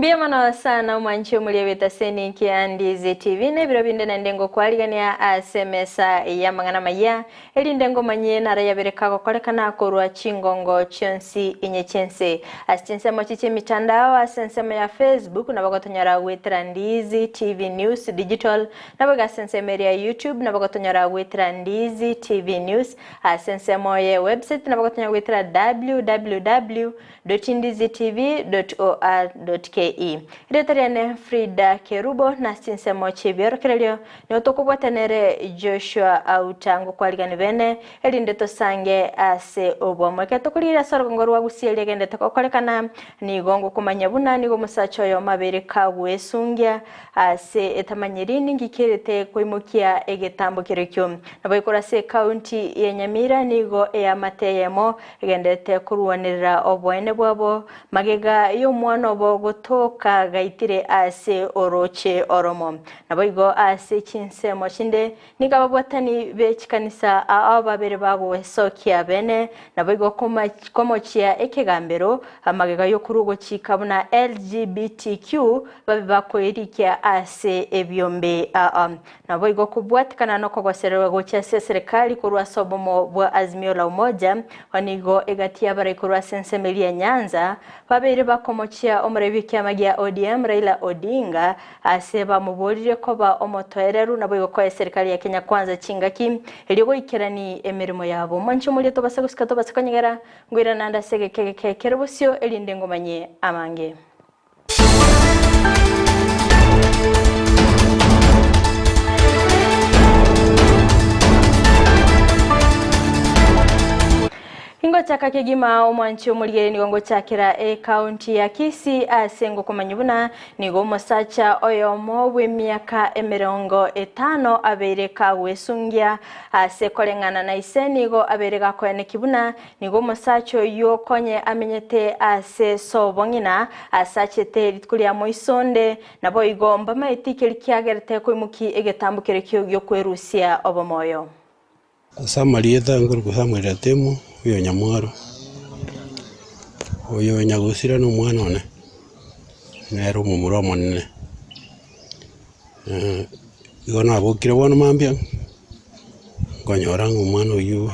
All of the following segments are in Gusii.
Mbuya mono sana omwanchi omoria bw'etaseni kia Ndizi TV na ebiro binde naende ngokwarigania ase emesa y'amang'ana amayia erinde ngomanyie naro yabere kagokorekana korwa chingongo chionsi inye chi'ense. Ase chinsemo chi chi'emitandao ase ensemo ya Facebook nabo gotonyora goetera Ndizi TV News Digital nabo iga ase ensemo eria ya YouTube nabo gotonyora goetera Ndizi TV News ase ensemo ye website nabo gotonyora goetera www. Ndizitv.or.ke. Erieta riane Frida Kerubo na ase chinsemo chi'ebiorokererio nigo tokobwata nere Joshua Auta ngokwarigani bene erinde tosange ase obomo. Ekero tokorigereria ase orogongo rwa Gusii eria egenderete gokorekana nigo ngokomanya buna nigo omosacha oyomo abeire kagwesungia ase etamanyiri ninki kerete koimokia egetambo kerokio. Nabo ekoro ase ekaunti ya Nyamira nigo eamate eyemo Egenderete korwanerera oboene bwabo magega y'omwana obo gotoka gaitire ase orooche oromo. Naboigo ase chinsemo chinde nigo ababwatani be chikanisa ao babere bagwesokia bene, naboigo komochia ekegambero magega y'okorwa ogochika buna LGBTQ babe bakoerikia ase ebiombe ao. Naboigo kobwatikana nokogosererwa gochia ase eserekari korwa ase obomo bwa Azimio la Umoja, nigo egati y'abarai korwa ase ensemo eria ya Nyanza babeire bakomochia omorai bw'ekiama gia ODM Raila Odinga ase bamoboririe koba omotoereru naboigo koa eserikari ya Kenya Kwanza chingaki erio goikerani emeremo yabo. Mwanche omoria tobase gosika tobase konyegera ngoirana ande ase egeka egeke kere bosio erinde ngomanyie amange. Ingochaka kegima omwanchi omorigeri nigo ngochakera ekaunti ya Kisii ase ngokomanya buna nigo omosacha oyomo bw'emiaka emerongo etano abeire kagwesungia ase koreng'ana na ise nigo abeire gakoeneki buna Nigo omosacha oyio konye amenyete ase sobo ng'ina, asachete rituko ria moisonde, naboigo mbamaeti keria kiagerete koimokia egetambo kerekio gi'okwerusia obomoyo. Ase amarieta nkorokwa Samuel Atemo, oyo Nyamwaro, oyo Nyagosira na omwana one, nere omomura omonene. Igo nabokire bono mambia, nkonyora ng'a omwana oywo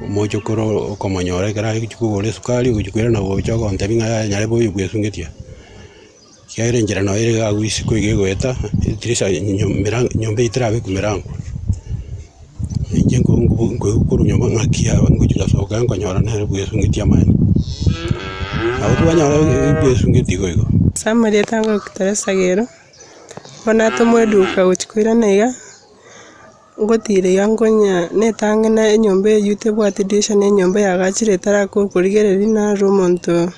omochokoro okomonyora ekero agochia kogora esukari ogochia koirana gocha ogontebia ng'a yaya nyarebe oyo bwesungetie. Ekiagera enchera noyo ere iga agwo isiko iga egoeta, edirisa nyomba eywo terabekwa mirango. Inche nkoigwa korwa nyomba ng'aki aba ngochia gosoka nkonyora nere bwesungetie amaene. Nabo twanyora bwesungetie igo igo. Ase amarieta ngokwa Teresa Gero. Bono natomwa eduka gochia koirana iga, ngotira iga nkonya netang'ana enyomba eywo tebwati dirisha na enyomba yagachire etarakwa korigereria narora omonto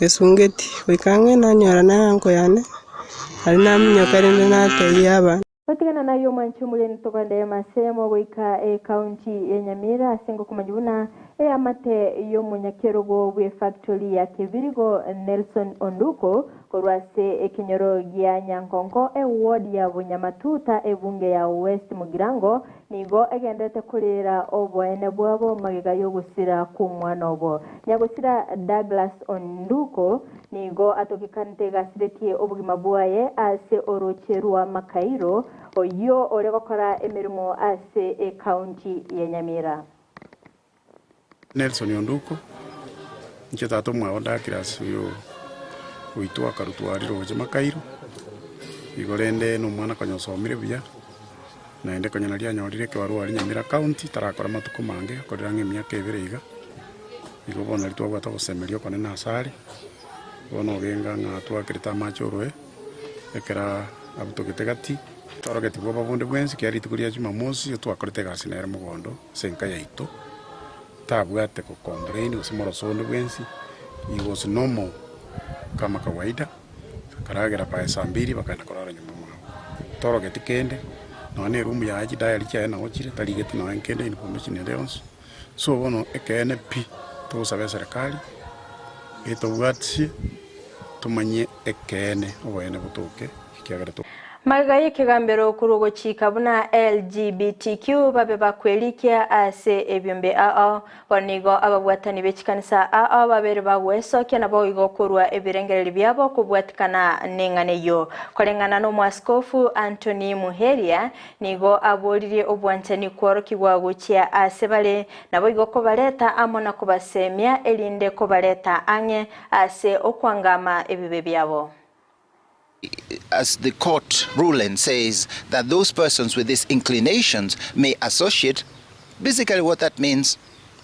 esungeti, goika ang'e nanyora na uncle yane, aria naminyoka rende natebia abana. Gotigana nayio omwanchi omoremi togenderere masemo goika ecounty ya Nyamira ase ngokomanya buna eamate y'omonyakerogo bw'efactory ya Kebirigo Nelson Onduko korwa ase ekenyoro gia Nyankonko eward ya Bunyamatuta ebunge ya West Mugirango nigo egendererete korera oboene bwabo magega y'ogosira kw'omwana obo. Nyagosira Douglas Onduko Nigo atogekanete gasiretie obogima bwaye ase orooche rwa Makairo, oyio ore gokora emeremo ase ekaunti ya Nyamira. Nelson Onduko, Inche tata omwabo Douglas oyo oitwa akarutwa aria roche Makairo, igo rende na omwana konya osomire buya, naende konya naria anyorire ekebarua aria Nyamira county, tarakora amatuko mange, akorire ang'e emiaka ebere iga. Igo bono nario twabwate ogosemeria okonene asare, bono ogenga ng'a twakerete amache oroe, ekero abutogete gati, torogetie bwoba bonde bwensi, ekiagera rituko ria jumamosi igo twakorete egasi nere mogondo ase enka yaito, tabwate go complain gose moroso onde bwensi, he was normal kama kawaida, akaragera by saa mbiri bakaenda korara nyomba mwabo. Torogeti kende, nonya na eroom yaye chidiary chiaye nabo chire, tarigeti nonya kende information ende yonsi. So bono ekeene pi, togosaba eserekari etobwatisie tomanye ekeene oboene botoke ekiagera to. Magega y'ekegambero korwa ogochika buna LGBTQ babe bakwerikia ase ebiombe ao, bono nigo ababwatani be chikanisa ao babere bagwesokia naboigo korwa ebirengererio biabo kobwatikana neng'ana eyio. Koreng'ana n'Omoaskofu Anthony Muheria, nigo aboririe obwanchani kworokigwa gochia ase bare, naboigo kobareta amo na kobasemia erinde kobareta ang'e ase okwangama ebibe biabo. As the court ruling says that those persons with these inclinations may associate, basically what that means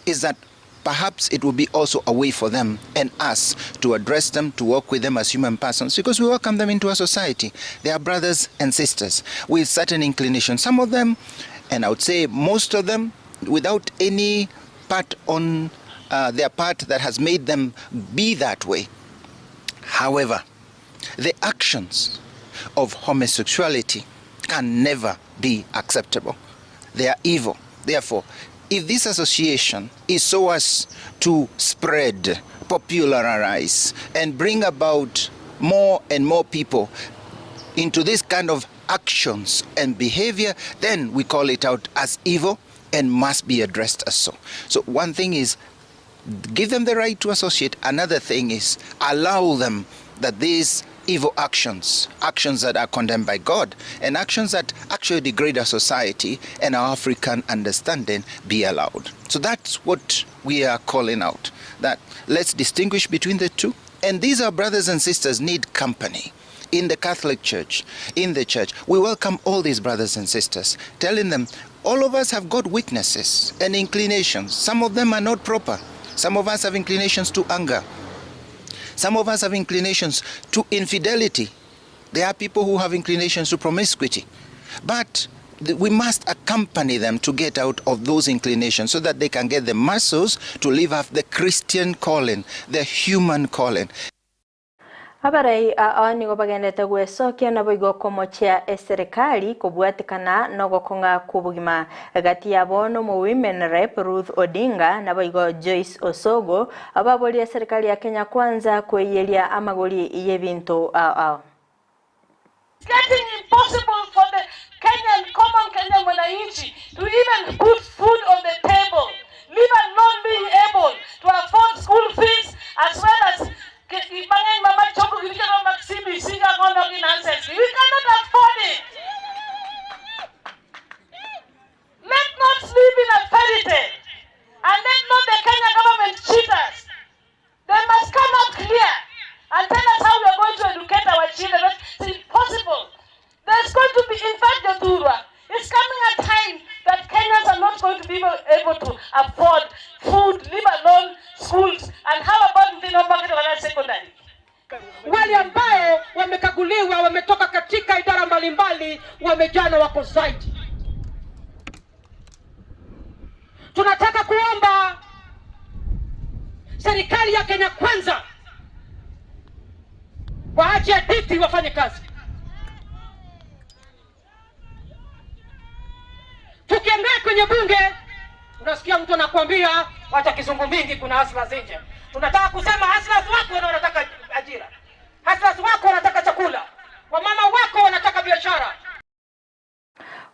is that perhaps it will be also a way for them and us to address them, to work with them as human persons, because we welcome them into our society. They are brothers and sisters with certain inclinations. Some of them, and I would say most of them, without any part on uh, their part that has made them be that way. However, the actions of homosexuality can never be acceptable. They are evil. Therefore, if this association is so as to spread, popularize, and bring about more and more people into this kind of actions and behavior, then we call it out as evil and must be addressed as so. So one thing is give them the right to associate. Another thing is allow them that these evil actions, actions that are condemned by God, and actions that actually degrade our society and our African understanding be allowed. So that's what we are calling out. That let's distinguish between the two. And these our brothers and sisters need company. In the Catholic Church, in the church, we welcome all these brothers and sisters, telling them all of us have got weaknesses and inclinations. Some of them are not proper. Some of us have inclinations to anger. Some of us have inclinations to infidelity. There are people who have inclinations to promiscuity. But we must accompany them to get out of those inclinations so that they can get the muscles to live up the Christian calling, the human calling. Abarai ao nigo bagendete gwesokia naboigo komochia eserekari kobwatikana nogokong'a kw'obogima gati yabo nomo Women Rep Ruth Odinga naboigo Joyce Osogo ababoria eserikari ya Kenya Kwanza kweyeria amagori y'ebinto ao ao. Getting impossible for the Kenyan, common Kenyan mwananchi to even put food on the table, leave alone being able to afford school fees as well as mang'eny ma machoko gi kendo mag CBC gang'ono gi nonsense. We cannot afford it. Let not live in a fairy tale. And let not the Kenya government cheat us. They must come out clear and tell us how we are going to educate our children. It's impossible. There's going to be, in fact, Jothurwa, it's coming a time that Kenyans are not going to be able to afford food, leave alone schools. And how about Mtino Market Secondary? Wale ambao wamekaguliwa wametoka katika idara mbalimbali wamejana wako zaidi. Tunataka kuomba serikali ya Kenya Kwanza waache hadithi, wafanye kazi. Tukiongea kwenye bunge, unasikia mtu anakuambia wacha kizungu mingi, kuna hustlers nje. Tunataka kusema hustlers wako wanataka ajira, hustlers wako wanataka chakula, wamama wako wanataka biashara.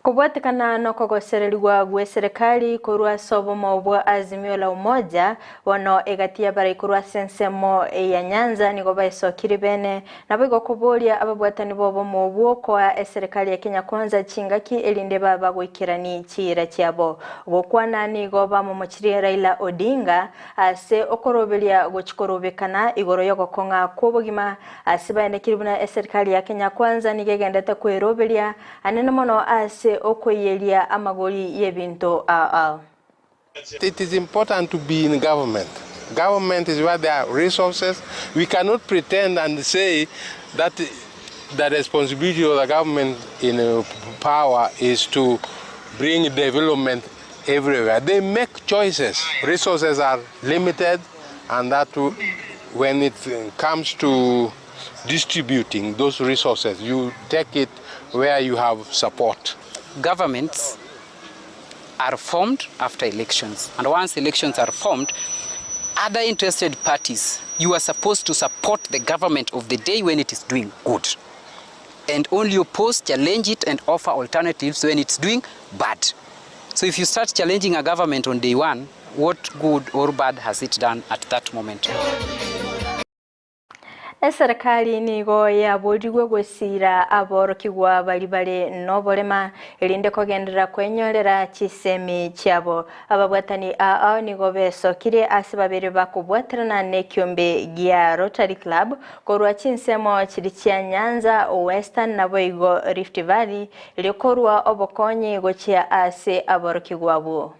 Kobwatikana nokogosererigwa gwe serikali korwa ase obomo bwa Azimio la Umoja bono egati y'abarai korwa ase ensemo ya Nyanza nigo baesokire bene nabo igo koboria ababwatani bobomo obwo koa eserikali ya Kenya Kwanza chingaki erinde baba goikerani chiira chiabo gokwana nigo bamomochirie Raila Odinga ase okoroberia gochikorobekana igoro yogokong'a kw'obogima ase baenekire buna eserikali ya Kenya Kwanza nigo egendete kweroberia anene mono ase okweyeria amagori y'ebinto ao. It is important to be in government. Government is where there are resources. We cannot pretend and say that the responsibility of the government in power is to bring development everywhere. They make choices. Resources are limited, and that when it comes to distributing those resources, you take it where you have support. Governments are formed after elections, and once elections are formed, other interested parties, you are supposed to support the government of the day when it is doing good. And only oppose, challenge it and offer alternatives when it's doing bad. So if you start challenging a government on day one, what good or bad has it done at that moment? Eserekari nigo yaborigwe gosiira aborokigwa baria bare noborema, erinde kogenderera kwenyorera chisemi chiabo. Ababwatani ao nigo besokirie ase babere bakobwaterana nekiombe gia Rotary Club korwa chinsemo chiria chia Nyanza, Western naboigo Rift Valley erio korwa obokonyi gochia ase aborokigwa abwo.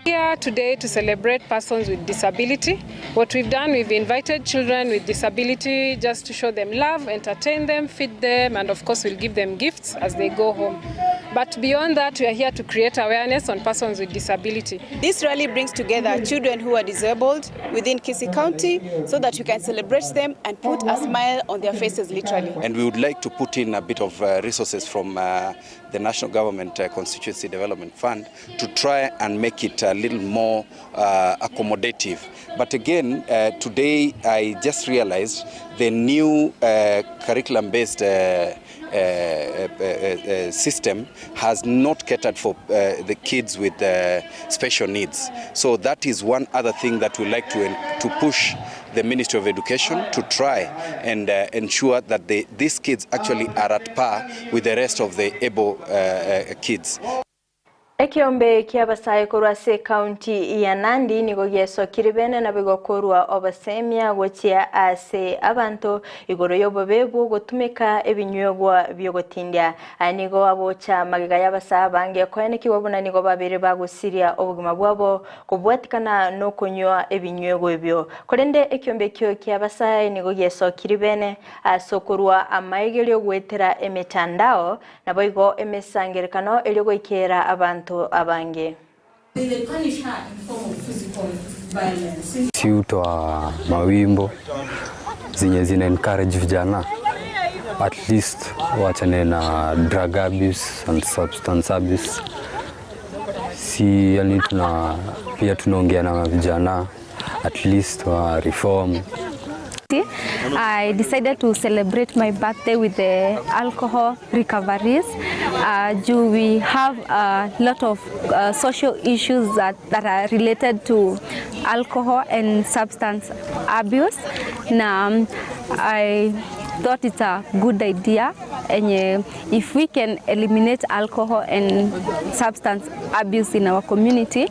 Here today to celebrate persons with disability. What we've done, we've invited children with disability just to show them love, entertain them, feed them, and of course we'll give them gifts as they go home. But beyond that, we are here to create awareness on persons with disability. This rally brings together children who are disabled within Kisii County so that we can celebrate them and put a smile on their faces literally. And we would like to put in a bit of resources from the National Government Constituency Development Fund to try and make it a little more accommodative. But again, today I just realized the new curriculum-based system has not catered for the kids with special needs. So that is one other thing that we like to push the Ministry of Education to try and ensure that these kids actually are at par with the rest of the able kids. Ekiombe ki'abasae korwa ase ekaunti ya Nandi nigo giesokire bene nabo igokorwa obosemia gochia ase abanto igoro y'obobe bw'ogotumeka ebinywegwa biogotindia. Aya nigo agocha magega y'abasae abange koenekigwa buna nigo babere bagosiria obogima bwabo kobwatikana nokonywa ebinywegwa ebio. Korende ekiombe ekio ki'abasae nigo giesokire bene ase okorwa amaigerio goetera emetandao nabo igo emesangerekano erio goikera abanto abange. Si hutoa mawimbo zenye zina encourage vijana at least wachane na drug abuse and substance abuse. Si yani tuna pia tunaongea na vijana at least wa reform. I decided to celebrate my birthday with the alcohol recoveries. Do we have a lot of social issues that are related to alcohol and substance abuse. Na I thought it's a good idea, and if we can eliminate alcohol and substance abuse in our community,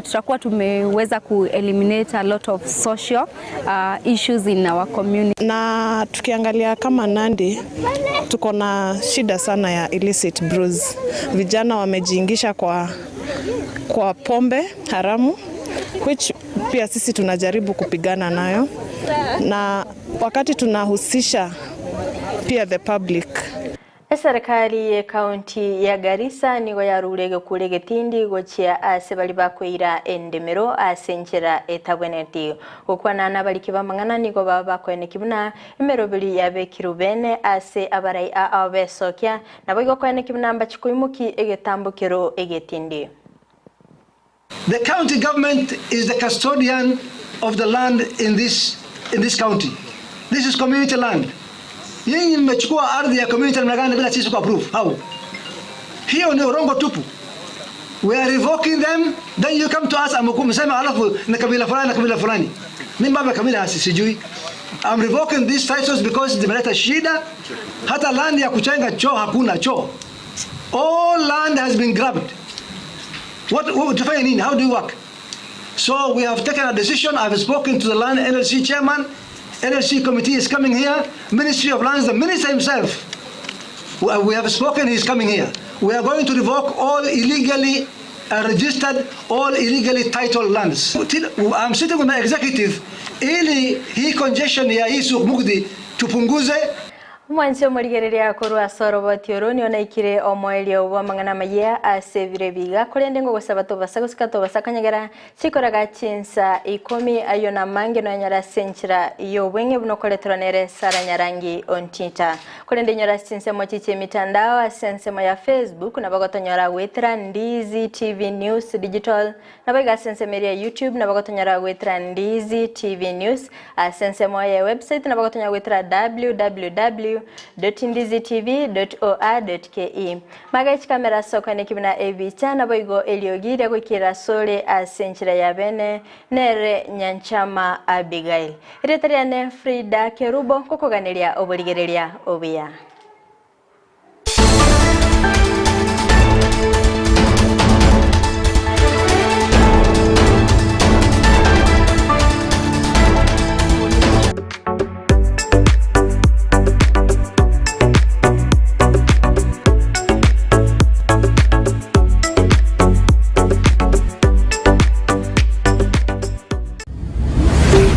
tutakuwa tumeweza ku eliminate a lot of social issues in our community. Na tukiangalia kama Nandi tuko na shida sana ya illicit brews. Vijana wamejiingisha kwa pombe haramu, which pia sisi tunajaribu kupigana nayo, na wakati tunahusisha pia the public. Eserikali ye county ya Garissa nigo yarure gekure getindi gochia ase bari bakoira endemero ase enchera etabweneti gokwana n'abariki b'amang'ana nigo baba bakoeneki buna emeroberi yabekirwe bene ase abarai ao besokia nabo igo koeneki buna mbachikoimoki egetambokero egetindi. The county government is the custodian of the land in this county. This is community land. Nyinyi mmechukua ardhi ya community namna gani bila sisi ku approve? How? Hiyo ni urongo tupu. We are revoking them, then you come to us msema alafu na kabila fulani na kabila fulani. Mimi baba kabila sijui. I'm revoking these titles because zimeleta shida. Hata land ya kuchenga choo hakuna choo. All land has been grabbed. What tufanye nini? How do you work? So we have taken a decision. I've spoken to the land NLC chairman. NLC committee is coming here. Ministry of Lands, the minister himself. We have spoken, he's coming here. We are going to revoke all illegally registered, all illegally titled lands. I'm sitting with my executive ili hii congestion ya hii Suk Mugdi tupunguze. Mwancho morigereria korwa soroboti oro nio naikire omoerio bwa mang'ana maya ase bire biga korende ngogosaba tobasa gosika tobasa kanyagera chikoraga chinsa 10 ayo na mange no nyara senchira iyo bwenge buno koleterwa nere Sara Nyarangi ontita korende nyora chinsemo chiche mitandao ase ensemo ya Facebook nabagotonyora gwetera Ndizi TV News Digital nabaga ase ensemo ya YouTube nabagotonyora gwetera Ndizi TV News ase ensemo ya website nabagotonyora gwetera www. www.ndizitv.or.ke. Maga chikamera ase okoeneki buna ebicha naboigo eriogi ria goikera asore ase enchera ya bene nere Nyanchama Abigail. Erieta riane Frida Kerubo nkokoganeria oborigereria obuya.